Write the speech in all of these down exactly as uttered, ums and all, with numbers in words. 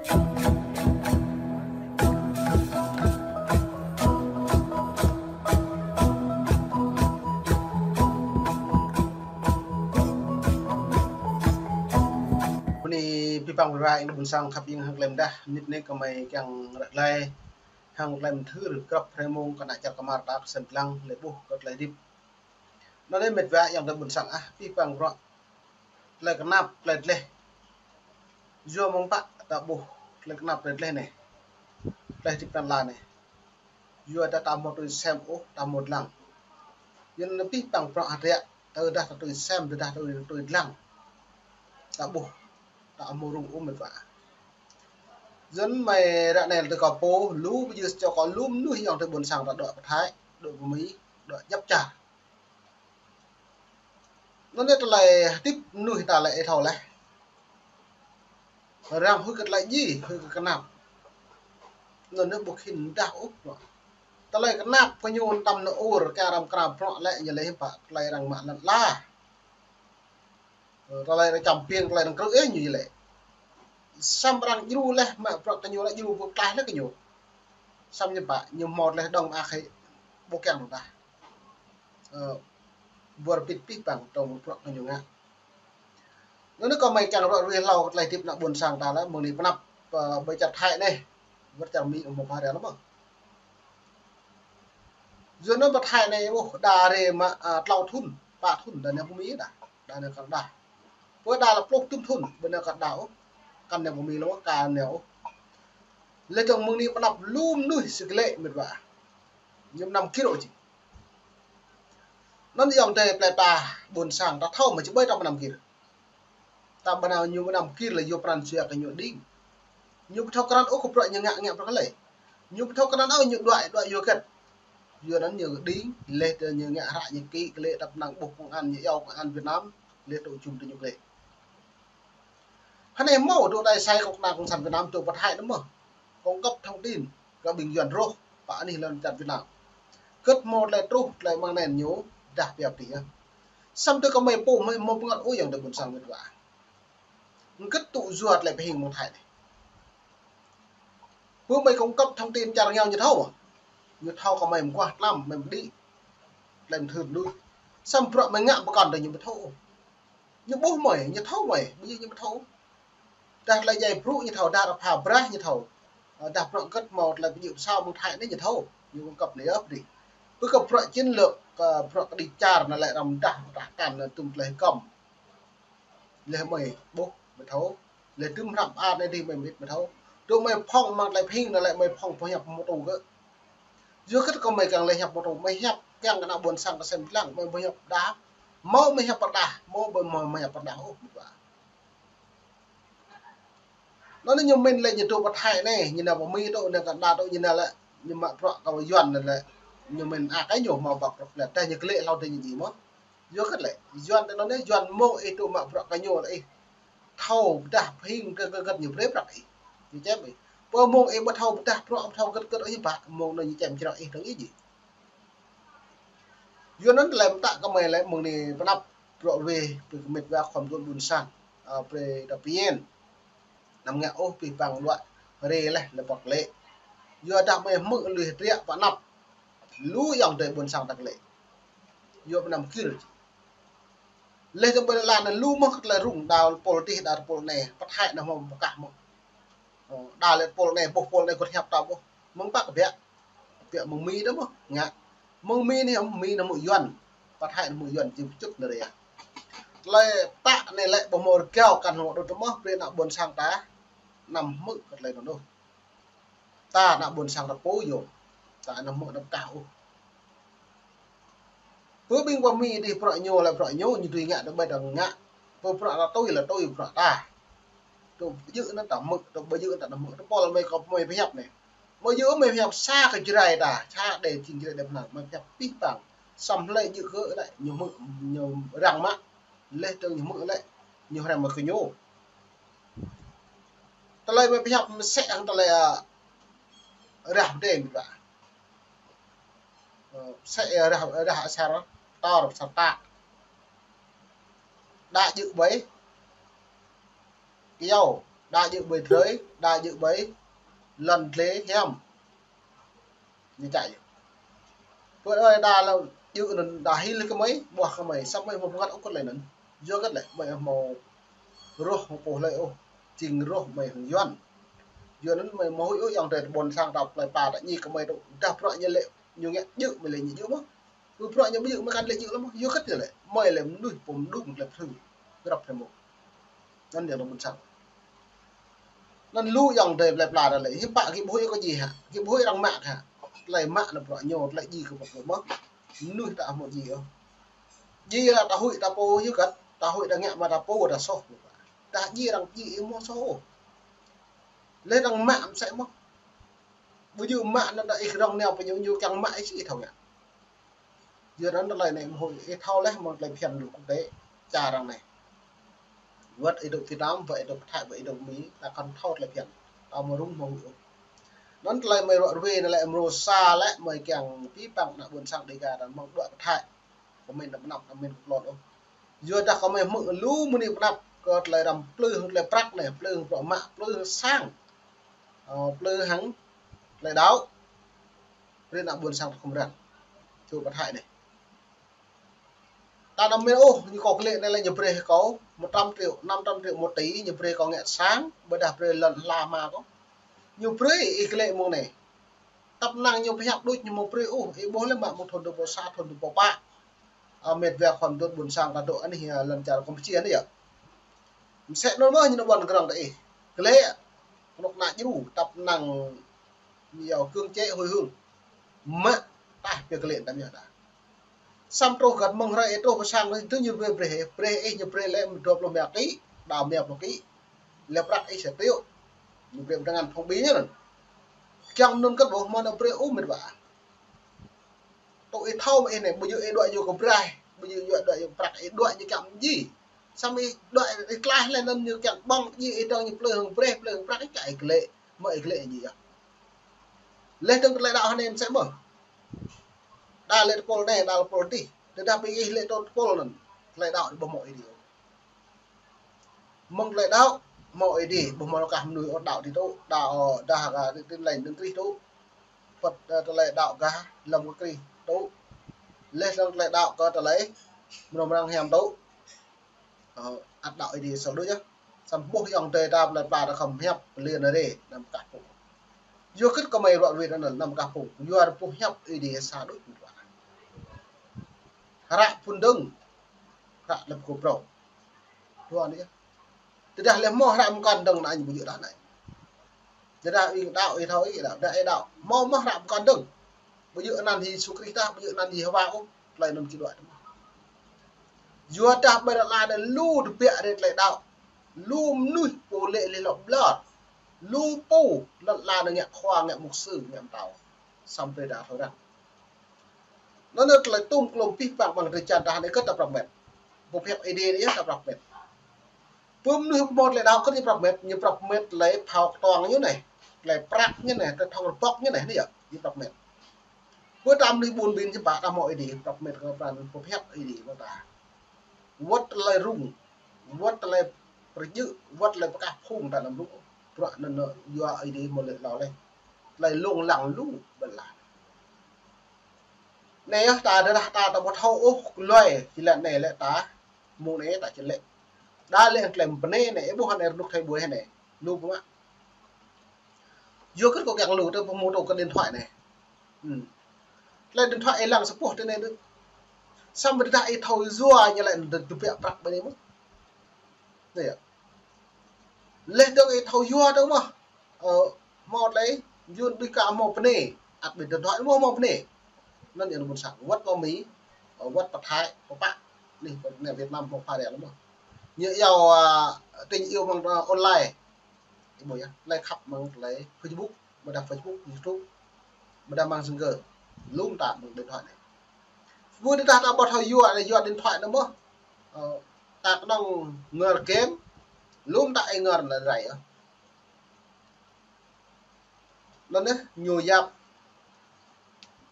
Bơni abih bang rai ƀing ƀôn sang khăp ing hăng klem dah, mơnit anai kơmơi kiăng ră glai hăng klem thâo grăp hrơi mông kơ ană čar kơmar ta kơsem lăng lĕ ƀuh kơ tơlơi hơdip. Anŭn anai met wa ayŏng adơi ƀôn sang ah, abih bang bruă tơlơi kơnap, tơlơi dleh. Yua mơ̆ng pă ta ƀuh tơlơi kơnap, tơlơi dleh anai, tơlơi hơdip tơngan la anai? Yua dah ta hmâo tui sem ôh, ta hmâo lăng. Yua anŭn abih bang bruă hơdră, tơdah ta tui sem, tơdah ta tui, tui lăng, ta ƀuh, ta hmâo rŭng ôh met wa. Yua anŭn mơi ră anai tui kâo pô, lu ƀơi yua čô kâo lu mơnuih ayŏng adơi ƀôn sang ta dŏ pơ Thái, dŏ pơ Mi, dŏ djŏp čar. Anŭn anai tơlơi hơdip mơnuih ta lĕ ih thâo laih. Arăng huĭ kơ tơlơi djai, huĭ kơ kơnap. Anŭn anai ƀu khĭn dah ôh. Tơlơi kơnap kơ ñu tăm nao ur, kơ arăng krao bruă lĕ ñu lĕ hiư̆m pă tơlơi arăng mă lŏn ala. Ơ, tơlơi arăng čăm piêng, tơlơi arăng krư̆ ih ñu lĕ. Samơ̆ arăng djru laih mă bruă kơ ñu lĕ djru ƀu klaih laih kơ ñu. Samơ̆ ñu pă, ñu hmâo laih dŏng mă khĭ ƀu kiăng tah. Ơ, ƀuăr pĭt abih bang tơlơi bruă kơ ñu ngă. Anŭn anai kơmơi kiăng ră ruai hlâo kơ tơlơi hơdip ană ƀôn sang ta lĕ, mơ̆ng anai pơanăp, ơ, ƀơi čar Thái anai, wơ̆t čar Mi ƀu hmâo pha rai lăm mơ̆. Yua anŭn pơ Thái anai, ôh, đa rai mă, ơ, klâo thŭn, pă thŭn, đa nao pơ Mi đa, đa nao Canada. Pơ đa lĕ pluh thŭn, ƀu nao Canada ôh, kăn nao pơ Mi lăm, kăn nao ôh. Lĕ tơ̆ng mơ̆ng anai pơanăp lu mơnuih sĭt lĕ met wa. Ñu mơnam gir ôh či. Anŭn ayŏng adơi plei pla ƀôn sang ta thâo mơ̆ či ƀơi ta mơnam gir. Ta ƀu nao ñu mơnam gir lĕ yua pran jua kơ ñu đing. Ñu ƀu thâo krăn ôh kơ bruă ñu ngă, ngă bruă kơ lĕ. Ñu ƀu thâo krăn ôh ñu đuaĭ, đuaĭ yua hơget. Yua anŭn ñu đing, laih tơ ñu ngă hră ñu kĭ, kơ lĕ ta pơnăng ƀuh công an, ñu iâu công an Việt Nam, laih tŭ jum tơ ñu kơ lĕ. Hơnai hmâo dŏ đai sai kơ kơnuk kơna cộng sản Việt Nam dŏ pơ Thái anŭn mơ̆. Cung cấp thông tin kơ ƀing Yuan rŏh pơ anih lŏn čar Việt Nam. Hơget hmâo tơlơi truh, tơlơi mơ̆ng anai ñu dah pơhiăp tih yơh. Samơ̆ tơ kơmơi pô mơi hmâo pơngăt ôh ayŏng adơi ƀôn sang met wa. Hơget tŭ yua tơlơi pơhing mơ̆ng Thái anai. Pơ mơi cung cấp thông tin čar rơngiao ñu thâo mơ̆. Ñu thâo kơ mơi mơguah tlam, mơi mơđĭ. Tơlơi mơthưr lui. Samơ̆ bruă mơi ngă pơkŏn tơ ñu ƀu thâo. Ñu ƀuh mơi, ñu thâo mơi, ƀu djơ̆ ñu ƀu thâo. Dah tơlơi djai brŭ ñu thâo, dah rơpa braih ñu thâo. Dah bruă hơget hmâo tơlơi pơjing pơsao mơ̆ng Thái anai ñu thâo. Ñu cung cấp anai yơh pơđĭ. Pơ kơ bruă chiến lược, kơ bruă kơđi čar anai lĕ răm dah, dah kăn anai tŭm tơlơi hơgŏm. Laih mơi ƀuh mơi thâo. Laih tŭm hrăm ar anai dih mơi mơit mơi thâo. Tŭ mơi phŏng mơ̆ng tơlơi pơhing anai lĕ mơi phŏng pơhiăp mơtô gơ̆. Yua hơget kơ mơi kiăng laih hiăp mơtô, mơi hiăp kiăng kơ ană ƀôn sang kơsem lăng, mơi pơhiăp pơdah. Hmâo mơi hiăp pơdah, hmâo ƀu hmâo mơi hiăp pơdah ôh met wa. Anŭn anai ñu mĭn lĕ ñu dŏ pơ Thái anai, ñu nao pơ Mi dŏ, nao Canada dŏ, ñu nao lĕ, ñu mă bruă kơ Yuan anai lĕ, ñu mĭn a kơ ñu hmâo ƀă bruă lĕ, tơdah ñu kơ lĕ hlâo tơ ñu djai mơ̆. Yua hơget lĕ, Yuan tơ anŭn anai, Yuan mơ̆ng ih dŏ mă bruă kơ ñu lĕ ih thâo pơdah pơhing kơ, kơ hơget ñu brơi prăk ih. Ñu čem ih. Pơ mơ̆ng ih ƀu thâo pơdah bruă, ƀu thâo hơget hơget ôh ñu pă, mơ̆ng anŭn ñu čem črŏk ih tơ̆ng ih djai. Yua anŭn tơlơi mơta kơmơi lĕ mơ̆ng anai pơanăp bruă wê, brơi kơ met wa khŏm dŏ ƀôn sang, ơ, brơi ta pơmĭn. Anăm ngă ôh abih bang đuaĭ rai laih lĕ pŏk lĕ. Yua dah mơi hmư̆ lui hơdră pơanăp lu ayŏng adơi ƀôn sang ta kơ lĕ. Yua mơnam gir. Laih tơ̆ng ƀơi lŏn anai lu mơ̆ kơ tơlơi rŭng, đa pôl tih, đa pôl anai, pơ Thái anai hmâo pơkah mơ̆. Ơ, đa lĕ pôl anai, ƀuh pôl anai gơ̆t hiăp ta ƀuh. Mơ̆ng pă kơ biă. Biă mơ̆ng Mi đa mơ̆, ngă. Mơ̆ng Mi anai, Mi anai hmâo Yuan. Pơ Thái anai hmâo Yuan, či pơčŭt anai rai. Tơlơi ta anai lĕ ƀu hmâo rơgao kăn hmâo đôč mơ̆, brơi ană ƀôn sang ta anăm hmư̆ kơ tơlơi anŭn ôh. Ta ană ƀôn sang ta pô yơh. Ta anăm hmư̆ anăm kah ôh. Pơ ƀing pơ Mi dih bruă ñu lĕ bruă ñu, ñu tui ngă tơ ƀai ta ngă. Pơ bruă ta tui lĕ tui bruă ta. Tŭ ƀu djơ̆ anŭn ta hmư̆, tŭ ƀu djơ̆ anŭn ta hmư̆. Tơpul mơi kơ mơi pơhiăp anai. Mơi djơ̆ mơi pơhiăp sa kơ Jrai ta, sa đe jing Jrai đe pơnang, mơi pơhiăp abih bang. Samơ̆ hlơi djơ̆ kơ lĕ ñu hmư̆, ñu răng mă. Laih dơ̆ng ñu hmư̆ lĕ ñu hrăm mă kơ ñu. Tơlơi mơi pơhiăp mơsĕ hăng tơlơi, ơ, rah pơdeng ƀă. Ơ, mơsĕ, ơ, rah, rah asar tor, asar tă. Đa djơ̆ ƀơi. Kơyâo. Đa djơ̆ ƀơi drơi, đa djơ̆ ƀơi lŏn dlê hiam. Ñu čă yơh. Pơ ơi đa lŏn djơ̆ anŭn đa hil kơ mơi, ƀuah kơ mơi, samơ̆ mơi hmâo pơngăt ôh kơ tơlơi anŭn. Yua kơ tơlơi mơi hmâo rŏh hmâo pô hlơi ôh, jing rŏh mơi hăng Yuan. Yua anŭn mơi hmâo huĭ ôh ayŏng adơi ƀôn sang ta plơi pla ta ñi kơ mơi tŭ, dah bruă ñu lĕ ñu ngă djơ̆ mơi lĕ ñu djơ̆ mơ̆n. Ƀu bruă ñu ƀu djơ̆ mơi kăn lĕ djơ̆ lăm mơ̆n. Yua kơ tơlơi mơi lĕ mơnuih pô mơdung lĕ phrâo. Grăp phrâo mơ̆n. Anŭn yơh ƀôn sang. Anŭn lu ayŏng adơi plơi pla ta lĕ, hiư̆m pă gih ƀu huĭ kơ djai hă, gih ƀu huĭ arăng mă hă. Tơlơi mă anŭn bruă ñu, tơlơi djai kơ bruă mơ̆n. Mơnuih ta hmâo djai ôh. Djai ta huĭ ta pô yơh kơ, ta huĭ ta ngă mă ta pô ta soh. Ta djai arăng djai ih hmâo soh ôh. Lĕ arăng mă mơsĕ mơ̆n. Ƀu djơ̆ mă anŭn ta ih rŏng nao pơ ñu, ñu kiăng mă ih či ih thâo ngă. Yua anŭn tơlơi anai mơ̆ ih thâo laih mơ̆ng tơlơi phiăn lu quốc tế čar arăng anai. Wơ̆t ih dŏ Việt Nam, wơ̆t ih dŏ Thái, wơ̆t ih dŏ Mi, ta kăn thâo tơlơi phiăn. Ta mơ̆ rŭng mơ̆ huĭ ôh. Anŭn tơlơi mơi ruă ruê anai lĕ mrô sa lĕ mơi kiăng pĭ păng ană ƀôn sang Dega ta mơ̆ng đuaĭ pơ Thái. Kơ mơi anăm anăm, anăm mơi kơ tlôn ôh. Yua dah kơ mơi hmư̆ lu mơnuih pơanăp kơ tơlơi răm plư hăng tơlơi prăk anai, plư hăng bruă mă, plư hăng sang. Ơ, plư hăng tơlơi đaŏ. Brơi ană ƀôn sang ta khŏm răng. Čô pơ Thái anai. Ta anăm mĭn ôh, ñu kâo klĕ anai lĕ ñu brơi kâo một trăm triệu, năm trăm triệu, một tỷ, ñu brơi kâo ngă sang, ƀôdah brơi lŏn hla hma kâo. Ñu brơi ih klĕ mơ̆ng anai. Tăp năng ñu pơhiăp đôč ñu hmâo brơi ôh, ih ƀuh lĕ mă mơ̆ng thun dua pluh sa, thun dua pluh pă. Ơ, met wa khŏm dŏ ƀôn sang ta dŏ anih, ơ, lŏn čar Campuchia anai yơh. Mơsĕ anŭn mơ̆n ñu nao ƀuăn grŏng ta ih. Klĕ, kơnuk kơna djru, tăp năng ñu yua cưỡng chế hồi hương. Mă, tah pia klĕ ta mơ̆ dah. Samơ̆ truh găt mơ̆ng hrơi ih truh pơ sang ih tui ñu brơi brơi, brơi ih ñu brơi lĕ dua pluh rơma ký, đaŏ rơma pluh ký. Lĕ prăk ih sa triệu. Ñu brơi pơdangan phong bì ñu anŭn. Kiăng anŭn kơt ƀuh mơ̆n brơi ôh met wa. Tŭ ih thâo mơ̆ ih anai, ƀu djơ̆ ih đuaĭ yua kơ braih, ƀu djơ̆ đuaĭ yua kơ prăk, ih đuaĭ ñu kiăng mơ̆ djai. Samơ̆ ih đuaĭ ih klaih lĕ anŭn ñu kiăng ƀơ̆ng djai ih dơ̆ng ñu plư hăng braih, plư hăng prăk ih kiăng ih klĕ, mơ̆ ih klĕ ñu yơh. Laih dơ̆ng tơlơi đaŏ anai mơsĕ mơ̆n. Đa lĕ tơpul anai, đa lĕ tơpul adih. Tơdah ƀing ih lĕ tơpul anŭn, tơlơi đaŏ ƀu hmâo Ơi Adai. Mơ̆ng tơlơi đaŏ hmâo Ơi Adai, ƀu hmâo kah mơnuih ôh đaŏ dih tŭ, đaŏ, ơ, đaŏ gah tin lành đấng Krist tŭ. Phật, ơ, tơlơi đaŏ gah lăm kơ Krist tŭ. Laih dơ̆ng tơlơi đaŏ kơ tơlơi mrâo mrang hiam tŭ. Ơ, ăt đaŏ Ơi Adai sô đôč yơh. Samơ̆ ƀuh ayŏng adơi ta plơi pla ta khŏm hiăp pơlin rê anăm kah pŭng. Yua kơ kơmơi ruă ruê anŭn anăm kah pŭng. Yua ƀuh hiăp Ơi Adai sa đôč mơ̆n. Hră phŭn dơ̆ng, hră lăp kơ prŏng. Dua anai yơh. Tơdah lĕ hmâo hră mơkăn dơ̆ng anai ñu ƀu djơ̆ dah anai. Tơdah ih đaŏ ih thâo ih đaŏ, dah ih đaŏ. Hmâo mơ̆ hră mơkăn dơ̆ng. Ƀu djơ̆ anăn Yêsu Krist tah, ƀu djơ̆ anăn Yêhôwa ôh, tơlơi anŭn či đuaĭ tơ̆. Yua dah ƀơi lŏn ala anai lu tơbiă rai tơlơi đaŏ. Lu mơnuih pô lĕ lĕ lŏ ƀlŏr. Lu pô lŏn ala anai ngă khua, ngă mục sư, ngă mơtao. Samơ̆ brơi ta thâo răng. Anŭn yơh tơlơi tŭm klôm pĭ păng ƀăng drơi jăn tah anai kơt ta prăp met. Pơhiăp Ơi Adai anai yơh ta prăp met. Pơ mơnuih hmâo tơlơi đaŏ kơt ñu prăp met, ñu prăp met tơlơi phao kơtuang ñu anai, tơlơi prăk ñu anai, tơlơi thŏng rơbŏk ñu anai, anai yơh, ñu prăp met. Pơ ta mơnuih ƀun ƀin hiư̆m pă ta hmâo Ơi Adai, prăp met kơ pran pơhiăp Ơi Adai kơ ta. Wơ̆t tơlơi rŭng, wơ̆t tơlơi pơjơ̆, wơ̆t tơlơi pơkah phung ta anăm rŭng. Bruă anŭn yua Ơi Adai hmâo lĕ lâo laih. Tơlơi lông lăng lu ƀơi lăn. Anai yơh ta dah ta ta ƀu thâo ôh, gloi či lĕ anai lĕ ta, mơ̆ng anai ta či lĕ. Đa lĕ tơlơi pơnê anai, ih ƀuh anai rơnŭk thâo ƀuh anai, lu pơmă. Yua kơ kâo kiăng lu tơ pơmô tơ kơ điện thoại anai. Hm. Tơlơi điện thoại ih lăng sa boh tơ anai đôč. Samơ̆ tơdah ih thâo yua ñu lĕ tơbiă prăk ƀơi anai mơ̆n. Anai yơh. Laih dơ̆ng ih thâo yua dơ̆ng mơ̆. Ơ, hmâo tơlơi, yua đôč kơ hmâo pơnê, ăt ƀing điện thoại hmâo, hmâo pơnê. Anŭn yơh ƀôn sang, wơ̆t pơ Mi, ơ, wơ̆t pơ Thái, pơ pă, anih pơ anai Việt Nam hmâo pha rĕ lăm mơ̆. Ñu yua, ơ, tình yêu bằng, ơ, online. Ih ƀuh yơh, tơlơi khăp mơ̆ng tơlơi Facebook, ƀôdah Facebook, YouTube, ƀôdah Messenger, lŏm ta mơ̆ng điện thoại anai. Ƀu djơ̆ dah ta ƀu thâo yua, yua điện thoại anŭn mơ̆. Ơ, ta kơnơ̆ng ngor game, lŏm ta ih ngor anŭn rai yơh. Anŭn yơh, ñu yap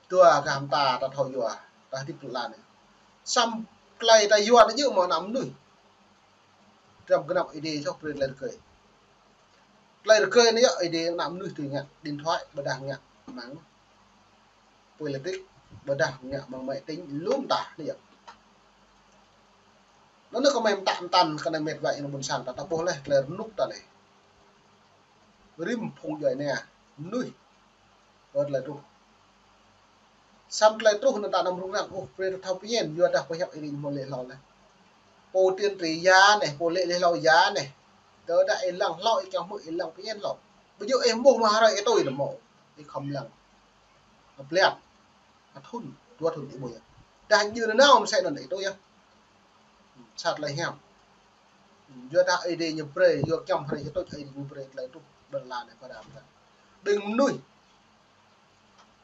dua gah mơta ta thâo yua, ta hơdip tơlơi anai. Samơ̆ tơlơi ta yua anai djơ̆ mơ̆ ană mơnuih. Trăm gơnam Ơi Adai soh brơi tơlơi rơgơi. Tơlơi rơgơi anai yơh, Ơi Adai ană mơnuih tui ngă điện thoại, ƀôdah ngă mạng, apui lĕ trik, ƀôdah ngă mạng máy tính, lŏm tah anai yơh. Anŭn kơmơi mơtă mơtăn kơ anai mĕt wa ayŏng ƀôn sang ta, ta ƀuh laih tơlơi rơnŭk ta anai. Rĭm phung djuai ania, mơnuih, wơ̆t tơlơi truh. Samơ̆ tơlơi truh anŭn ta anăm rŭng răng, ôh, brơi ta thâo pơñen, yua dah pơhiăp ih ring hmâo lĕ hlâo laih. Pô tiên tri ya anai, pô lĕ lĕ hlâo ya anai. Tơdah ih lăng hlâo, ih kiăng hmư̆, ih lăng pơñen hlâo. Ƀu djơ̆ ih ƀuh mơ̆ hrơi ih tui anŭn mơ̆. Ih khŏm lăng. Ƀlĕ. Hơthŭn, dua thŭn ih ƀuh yơh. Dah jưh anŭn nao mơsĕ anŭn ih tui yơh. Sat tơlơi hiam. Yua dah Ơi Adai ñu brơi, yua kiăng hrơi ih tui Ơi Adai ñu brơi tơlơi truh ƀơi lŏn anai pơrăm ta. Ƀing mơnuih.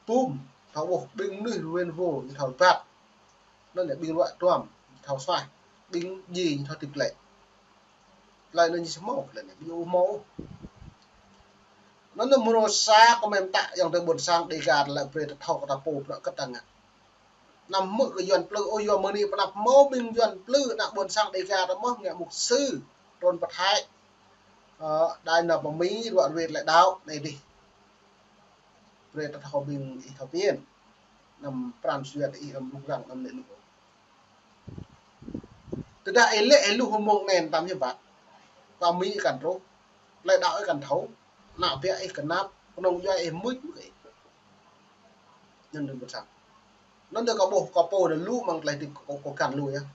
Bum, thâo ƀuh, ƀing mơnuih ruen vô, ñu thâo rơbat. Anŭn yơh ƀing ruă duăm, ñu thâo suaih, ƀing djai, ñu thâo hơdip glaĭ. Tơlơi anŭn ñu či hmâo, tơlơi anai ƀu djơ̆ hmâo. Anŭn yơh mrô sa kơmơi mơtă ayŏng adơi ƀôn sang Dêga tơlơi brơi ta thâo kơ ta pô bruă kơ ta ngă. Anăm hmư̆ kơ Yuan plư, ôh, yua mơ̆ng anai pơanăp hmâo ƀing Yuan plư, ană ƀôn sang Dêga ta mơ̆ ngă mục sư, trŭn pơ Thái. Ơ, đai nao pơ Mi, ruă ruet lĕ đaŏ, anai dih. Brơi ta thâo ƀing ih thâo pơñen. Anăm pran jua ih anăm rŭng răng anăm lĕ lu. Tơdah ih lĕ ih lu hmâo mông anai tam hiam ƀă. Pơ Mi ih kăn truh. Tơlơi đaŏ ih kăn thâo. Ană bă ih kơnăp. Kơnơ̆ng djuai ih mŭt kơ ih. Anŭn dơ̆ng ƀôn sang. Anŭn dơ̆ng kâo ƀuh kâo pô anai lu mơ̆ng tơlơi hơdip kâo, kâo găn lu yơh.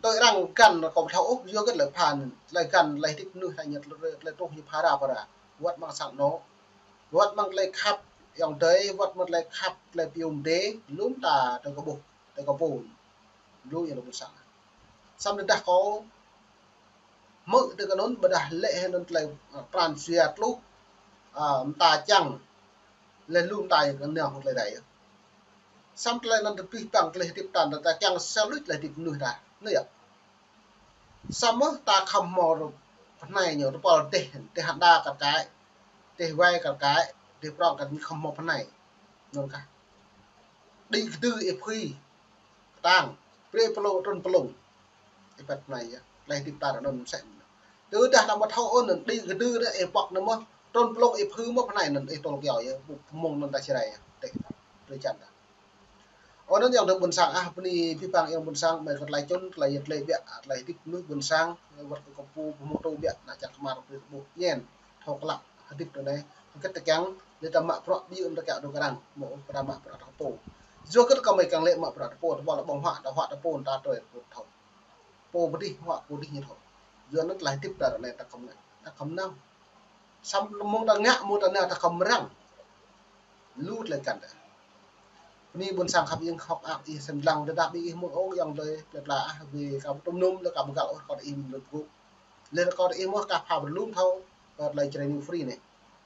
Tui arăng găn kâo ƀu thâo ôh, yua kơ tơlơi pha anŭn, tơlơi găn, tơlơi hơdip mơnuih ta ñu tơlơi, tơlơi truh ñu phara phara. Wơ̆t mơ̆ng sang anŏ. Wơ̆t mơ̆ng tơlơi khăp ayŏng adơi, wơ̆t mơ̆ng tơlơi khăp, tơlơi pium dê, lŏm ta tơlơi kâo ƀuh, tơlơi kâo pô. Lu yơh lu ƀôn sang. Samơ̆ tơdah kâo hmư̆ tui kơ anŭn ƀôdah lĕ hĭ anŭn tơlơi, ơ, pran jua tluh, ơ, mơta čang, lĕ lu mơta yơh kơ anai hŏng tơlơi rai yơh. Samơ̆ tơlơi anŭn tơpih păng tơlơi hơdip ta, ta kiăng sel luč tơlơi hơdip mơnuih ta. Anai yơh. Samơ̆ ta khŏm hmâo pơhnai ñu, tơpul dêh, dêh hơnda kar kaĭ, dêh wai kar kaĭ, dêh prŏng kar ñu khŏm hmâo pơhnai. Anŭn kah. Đĭ kơdư ih phui kơtang, brơi pơlông, trŭn pơlông. Ih pơt anai yơh, tơlơi hơdip ta anŭn mơsĕ. Tơdah ta ƀu thâo ôh anŭn, đĭ kơdư anŭn ih pŏk anŭn mơ̆, trŭn pơlông ih phui mơ̆ pơhnai anŭn, ih tơl kyâo yơh, mông anŭn ta či rai yơh, tĕ, tơlơi čan ta. Ơ anŭn ayŏng adơi ƀôn sang ah, bơni abih bang ayŏng ƀôn sang, mơi kơ tơlơi čun, tơlơi yet lĕ biă, tơlơi hơdip mơnuih ƀôn sang, wơ̆t kơ kơpu, pơhmutu biă, ană čar kơmar, brơi ta ƀuh ñen, thâo klă, hơdip tui anai, hơget ta kiăng, lĕ ta mă bruă, ƀu djơ̆ ta kiăng dŏ kơ arăng, mơ̆ ôh, ta mă bruă ta pô. Yua kơ kơmơi kiăng lĕ mă bruă ta pô, ta ƀuh lĕ ƀơ̆ng huă, ta huă ta pô, ta tui pô thâo. Pô pơdih, huă pô dih ñu thâo. Yua anŭn tơlơi hơdip ta ră anai ta khŏm ngă, ta khŏm nao. Samơ̆ mông ta ngă, mông ta nao ta khŏm răng. Lu tơlơi găn ta. Bơni ƀôn sang khăp ing khŏk ak ih sĭt lăng tơdah ƀing ih hmư̆ ôh ayŏng adơi plơi pla ah, wơ̆t kâo ƀu tŭm nŭm, lĕ kâo ƀu găl ôh rơkâo ih ƀing lŭt gŭ. Lĕ rơkâo ih mơ̆ kah pha pơlŭm thâo, kơ tơlơi Jrai New Free anai.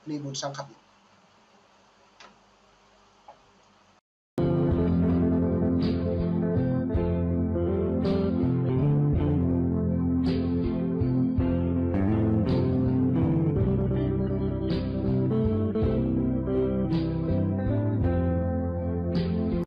Bơni ƀôn sang khăp ing.